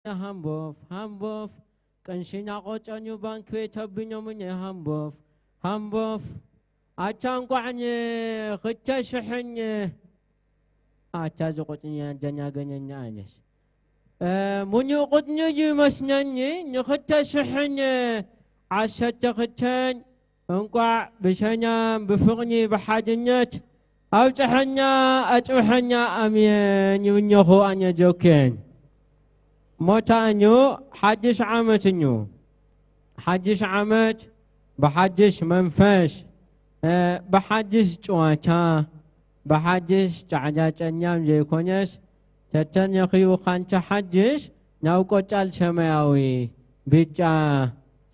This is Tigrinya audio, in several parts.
ሃምቦፍ፣ ሃምቦፍ፣ ቅንሽና ቆጨኑ ባንክ ቤት ኣቢኖምኒ ሃምቦፍ፣ ሃምቦፍ፣ ኣታ እንቋዕ ንኽልተ ሽሕን ኣታ እዚ ቁጽኒ ደናገነኒ ኣነስ። እ፣ ሙሉእ ቁጽኒ እዩ ይመስለኒ፣ ንኽልተ ሽሕን ዓሰርተ ክልተን እንቋዕ ብሰላም ብፍቕሪ ብሓድነት ኣብጽሐና ኣጽብሐና ኣሜን ይብለኹ ኣነ ጆኬን። ሞታ እዩ ሓድሽ ዓመት እዩ። ሓድሽ ዓመት ብሓድሽ መንፈስ፣ እ፣ ብሓድሽ ጨዋታ፣ ብሓድሽ ጻዕዳ ጸላም ዘይኮነስ፣ ተተረኺቡ ካንተ ሓድሽ ናብ ቆጻል ሰማያዊ፣ ብጫ፣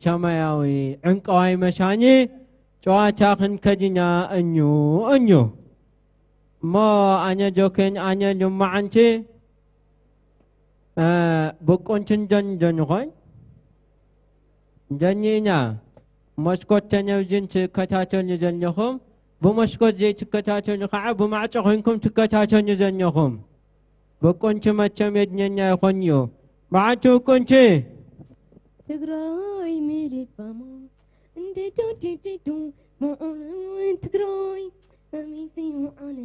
ሰማያዊ፣ ዕንቀዋይ መሳኒ ጨዋታ ክንከድ ኢና እዩ፣ እዩ። እሞ ኣነ ጆኬን ኣነ ሎማዓንቲ፣ እ፣ ብቁንትን ደን ደንኾን ደኒና መስኮት ቴሌቪዥን ትከታተሉ ዘለኹም፣ ብመስኮት ዘይትከታተሉ ከዓ ብማዕጾ ኮይንኩም ትከታተሉ ዘለኹም። ብቁንቲ መቸም የድነና ይኾን እዩ። መዓልቲ ብቁንቲ። ትግራይ ምልባማ እንደ ዶ ዲ ዲ ዶ መዓልቲ ትግራይ ኣሚሲ መዓለ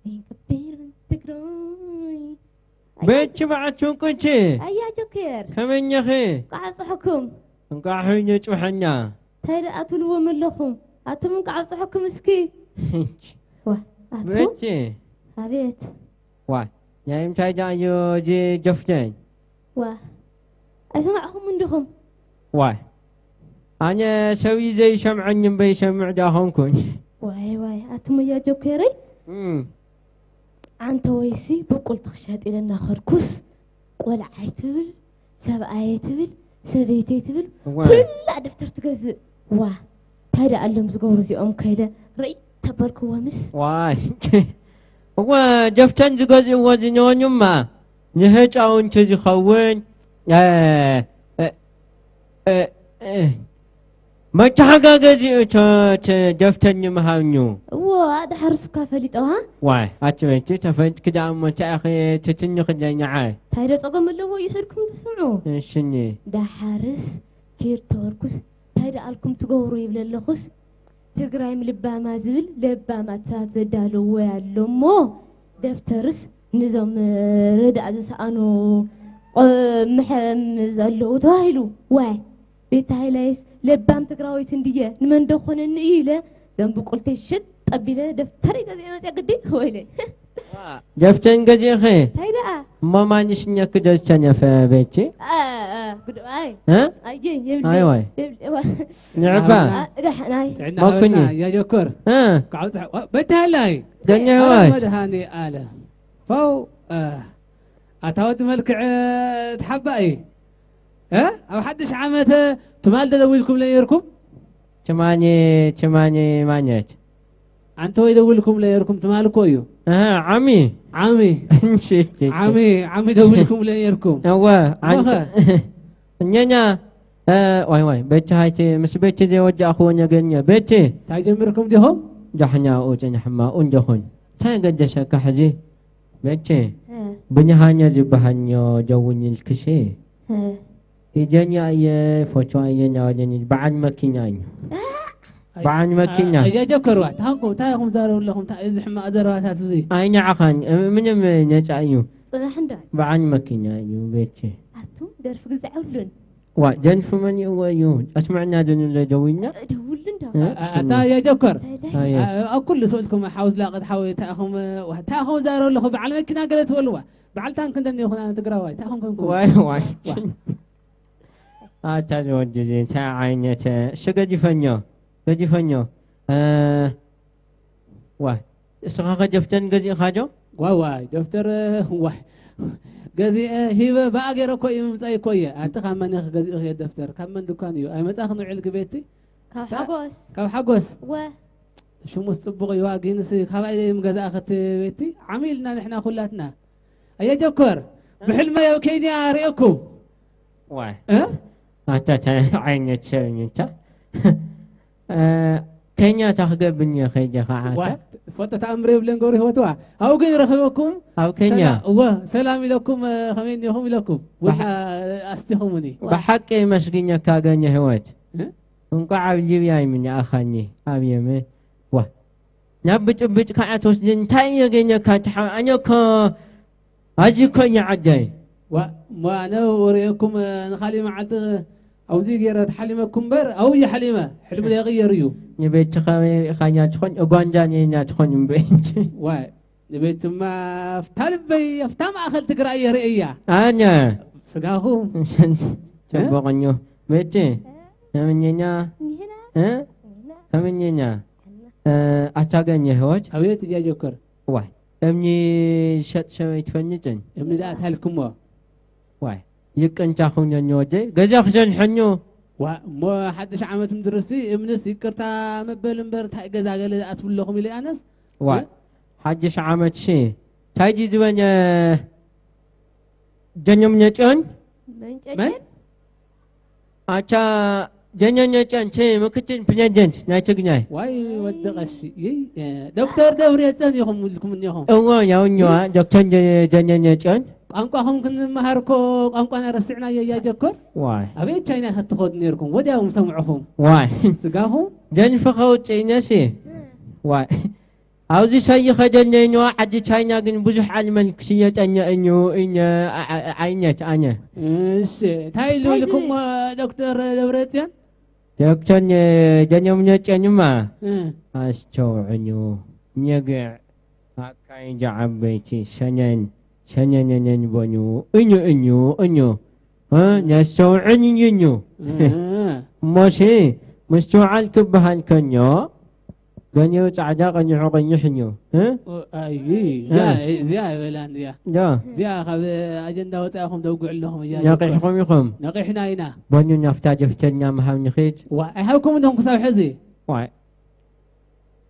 ዘይከቢር ትግራይ። በቲ መዓልቲ ብቁንቲ። ኣያ ጆኬር። ከመኛኺ? እንቋዕ ኣብጽሐኩም። እንቋዕ ሒኑ ጽውሐና። እንታይ ደኣ ትብልዎም ኣለኹም? ኣቱም እንቋዕ ኣብጽሐኩም እስኪ። ዋ፣ ኣቱ? በቲ። ኣቤት። ዋ፣ ናይ እንታይ ደኣ እዩ እዚ ጀፍተን? ዋ፣ ኣይሰማዕኹም እንዲኹም? ዋይ፣ ኣነ ሰብ እዩ ዘይሰምዐኒ እምበር ይሰምዕ ደኣ ኾንኩን። ዋይ፣ ዋይ፣ ኣቱም ኣያ ጆኬረይ። እም። ኣንተ ወይሲ ብቁልቲ ክሸጥ ኢለ እናኸድኩስ፣ ቆልዓ ኣይትብል፣ ሰብኣይ ኣይትብል፣ ሰበይቲ ኣይትብል፣ እዋይ። ኩላ ደፍተር ትገዝእ። ዋ፣ እንታይ ደኣ ኣሎም ዝገብሩ እዚኦም ከይደ ርእይ ተበልክዎምስ? ዋይ። እወ፣ ደፍተን ዝገዝእዎ ዝነበሩማ ንህፃውንቲ ዝኸውን፣ እ፣ እ፣ እ፣ እ፣ መተሓጋገዚ እቶት ደፍተር ንምሃብ እዩ። እዎ፣ ኣድሓርስ እኳ ፈሊጠዋ። ዋይ፣ ኣቲ በይቲ ተፈልጥኪ ደኣ እሞ እንታይ ኢኺ ትትንኺ ደኛዓይ? እንታይ ዶ ጸገም ኣለዎ? ይሰድኩም ስምዑ። እሽኒ። ደሓርስ ኪድ ተወርኩስ እንታይ ደኣልኩም ትገብሩ ይብል ኣለኹስ፣ ትግራይ ምልባማ ዝብል ለባማት ሰባት ዘዳለዎ ኣሎ እሞ፣ ደፍተርስ ንዞም ርዳእ ዝሰኣኑ ቆ-፣ ምሐም ዘለዉ ተባሂሉ። ዋይ፣ ቤት ሃይላይስ ለባም ትግራወይቲ እንድየ፣ ንመን ዶ ኾነኒ እዩ ኢለ፣ ዘንብቁልተይ ሽጥ ጠቢለ ደፍተረይ ገዚአ መፅያ ግዲ ወይለይ። ደፍተን ገዚእኺ? እንታይ ደኣ? እሞ ማንሽኛኪ ዶ ዝተነፈ ቤቲ? አ፣ አ፣ ጉድ-፣ ኣይ። እ? ኣየ፣ የብለይ። ኣይ ዋይ። የብለይ፣ ዋ-፣ ንዕባ። አ፣ ደሕ-፣ ናይ። ጥዕና መኩኒ። ሃበና፣ ያጆከር። እ? ካብ ጽሕ-፣ ዋ-፣ በቲ ሃላይ። ደኛ ኣረ ዋይ። መድሃኔ ኣለ። ፋው፣ እ፣ ኣታ ወዲ መልክዕ፣ እ፣ ትሓባኢ። እ? ኣብ ሓድሽ ዓመት፣ እ፣ ትማል ደደዊልኩም ለየርኩም? ትማኒ፣ ትማኒ ማኘት። ኣንተ ወይ ደውልኩም ለየርኩም ትማል እኮ እዩ። ኣሃ፣ ዓሚ። ዓሚ። እንሽቲ። ዓሚ፣ ዓሚ ደውልኩም ለየርኩም። እወ፣ ዓንተ-፣ እሞኸ? እኛኛ፣ እ፣ ዋይ፣ ዋይ፣ ቤቲ ሃይቲ፣ ምስ ቤቲ ዘይወዳእኽዎ ነገርኛ። ቤቲ። እንታይ ጀምርኩም ዲኹም? ዳሕና ኡ ጽንሕማ፣ ኡ እንደኹን። እንታይ ገደሰካ ሕዚ? ቤቲ። እ። ብንሃኛ ዝበሃልዮ ደውልልክሽ። እ። ኢደኛ እየ፣ ፎቶ እየ እናበለኒ በዓል መኪና እዩ። እ? በዓል መኪና። ኣይ፣ ኣይ፣ ጀከርዋ፣ ታንኮ፣ እንታይ ኢኹም ዛረቡ ኣለኹም? እንታይ እዩ እዚ ሕማቕ ዘረባታት እዚ? ኣይንዓኻን፣ እ፣ ምንም ነጻ እዩ። ጽናሕ እንዳ። በዓል መኪና እዩ ቤቲ። ኣቱም ደርፊ ግዛዕ የብሉን። ዋ፣ ደርፊ መን ይእዎ እዩ? ኣስምዕና ደኑለ ደዊልና? ደውል እንዳ። እ? ኣ-፣ ኣታ የጀከር። ኣየ። ኣ-፣ ኣብ ኩሉ ስእልኩም ሓውዝ ላቕት ሓው እንታይ ኢኹም፣ ዋ፣ እንታይ ኢኹም ዛረቡ ኣለኹ? በዓል መኪና ገለ ትበልዋ። በዓል ታንክ እንደኒ ይኹን ኣነ ትግራዋይ። እንታይ ኢኹም ኮንኩም? ዋይ፣ ዋይ። ዋ። ኣታ ዝወዲ እዚ እንታይ ዓይነት፣ እሺ፣ ገዲፈኞ፣ ገዲፈኞ። እ፣ ዋይ፣ እስኻ ኸ ደፍተን ገዚእኻ ዶ? ዋይ፣ ዋይ፣ ደፍተር፣ ዋይ፣ ገዚአ ሂበ ብኣ ገይረ እኮ እዩ ምምጻእ እኮ እየ። ኣንቲ ካብ መን ኢኺ ገዚእኽዮ ደፍተር? ካብ መን ድኳን እዩ? ኣይመጻእኽን ውዒልኪ ቤቲ? ካብ ታ-፣ ሓጎስ። ካብ ሓጎስ? ወ። ሽሙስ ጽቡቕ እዩ፣ ዋ፣ ግንስ ካባይ እዮም ገዛእኽቲ ቤቲ? ዓሚ ኢልና ንሕና ኩላትና። ኣየ ጀኮር፣ ብሕልመይ ኣብ ኬንያ ርእየኩም። ዋይ። እ? ኣታ እንታይ ዓይነት ሰብ እዩ እንታ? እ፣ ኬንያ እታ ክገብር እየ ከይደ ኸዓ ኣታ። ዋይ፣ ዝፈልጦ ተኣምር የብለን ገብሩ ህይወትዋ። ኣብኡ ግን ረኺበኩም። ኣብ ኬንያ። ሰላ- እወ፣ ሰላም ኢለኩም፣ እ፣ ከመይ እኒኹም ኢለኩም። ቡና፣ እ፣ ኣስቲኹምኒ። ብሓቂ የመስግኘካ ገኘ ህይወት። እ? እንኳዕ ኣብ ሊብያ ይምኛኣኻኒ ኣብ የመ ዋ ናብ ብጭብጭ ከዓ ትወስድን እንታይ እየ ገኘካ ትሓ ኣነ እኮ ኣዚ እኮ እየ ዓዳይ ዋ፣ እሞ ኣነ ርእየኩም፣ እ፣ ንኻሊእ መዓልቲ ኣብዚ ገይረ ተሓሊመኩም እምበር ኣብኡ እየ ሓሊመ። ሕልሚ ዘይቕየር እዩ። ንቤትኻ ሪኢኻኛ ትኾን እጓንጃ ኔና ትኾን እምበ ዋይ፣ ንቤትማ ኣፍታ ልበይ ኣፍታ ማእኸል ትግራይ እየ ርእያ። ኣነ ስጋኹም ሸንበቐኞ ቤቲ ከምኘኛ ይህና እ? ይህና ከምኘኛ እና እ፣ ኣታገኘ ህይወት ኣቤት እያ ጀኮር። ዋይ እምኒ ዝሸጥ ሰበይ ትፈልጥን እምኒ ደኣ ታልክሞ ዋይ ይቅንታ ኩነኒ ወደይ ገዛ ክዘንሐኒ ዋ እሞ ሓድሽ ዓመት ምድርሲ እምንስ ይቅርታ መበል እምበር እንታይ ገዛ ገለ ዝኣትብለኹም ኢለ ኣነስ ዋይ ሓድሽ ዓመት ሲ እንታይ ድዩ ዝበነ ጀኖም ነጭዮን መንጨጨን ኣታ ጀኖም ነጭዮን ሲ ምክትል ፕሬዚደንት ናይ ትግናይ ዋይ ወዲ ቀሺ ይይ እ፣ ዶክተር ደብረፅዮን ኢኹም ኢልኩም እኒኹም እዎ ያውኛዋ ዶክተር ጀኖም ነጭዮን ቋንቋኹም ክንመሃር እኮ ቋንቋና ረሲዕናዮ እያ ጀኮር ዋይ ኣበይ ቻይና ከትኸዱ ነርኩም ወዲያው ምሰምዕኹም ዋይ ስጋኹም ጀንፈኸው ጭነሲ ዋይ ኣብዚ ሰይኸደለይንዋ ዓዲ ቻይና ግን ብዙሕ ኣልመን ክሽየጠኛ እዩ እኛ ዓይነት ኣነ እሺ እንታይ ልብልኩም ዶክተር ደብረፅዮን ዶክተር ጀኖም ነጨንማ እ፣ ኣስተውዕኑ ኘግዕ ኣካይዳ ዓበይቲ ሰነን ሰነነነን በኑ እዩ እዩ እዩ እ፣ ነስተውዕን እዩ እዩ እ፣ እሞሲ ምስትውዓል ክበሃል ከሎ ገኒው ጻዕዳ ቀኒሑ ቀይሕ እዩ እ? ኣይ እዚኣ እዚኣ ኣይበላን እያ ዶ እዚኣ ካብ ኣጀንዳ ወፃኢኹም ደውግዕ ኣለኹም እያ ነቂሕኩም ኢኹም ነቂሕና ኢና በኑ ናፍታ ደፍተርና ምሃብ ንኽድ ዋ ኣይሃብኩም እንደኹም ክሳብ ሕዚ ዋይ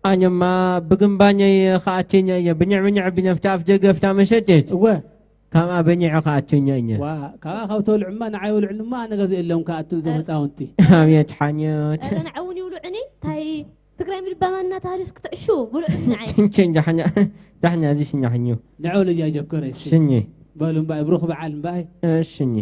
ኣነማ ብግንባነይ ከኣትነ እየ ብንዕ ብንዕ ብነፍታ ኣፍ ደገፍታ መሸጥት እወ ካብኣ በኒዐ ከኣትነ እየ ዋ ካብኣ ካብ ተብልዑማ ንዓይ በልዑንማ ኣነ ገዚእ ኣለዎም ከኣቱ እዞም ህፃውንቲ ኣብየት ሓንዮት ኧረ ንዓውን ይብልዑኒ እንታይ ትግራይ ምልባማ እናተሃልዩስ ክትዕሹ ብልዑኒ ንዓይ ችንችን ዳሕና ዳሕና እዚ ሽኛሕኙ ንዕውል እያ ጀኮረ እሺ ሽኝ በሉ እምበኣይ ብሩኽ በዓል እምበኣይ ሽኝ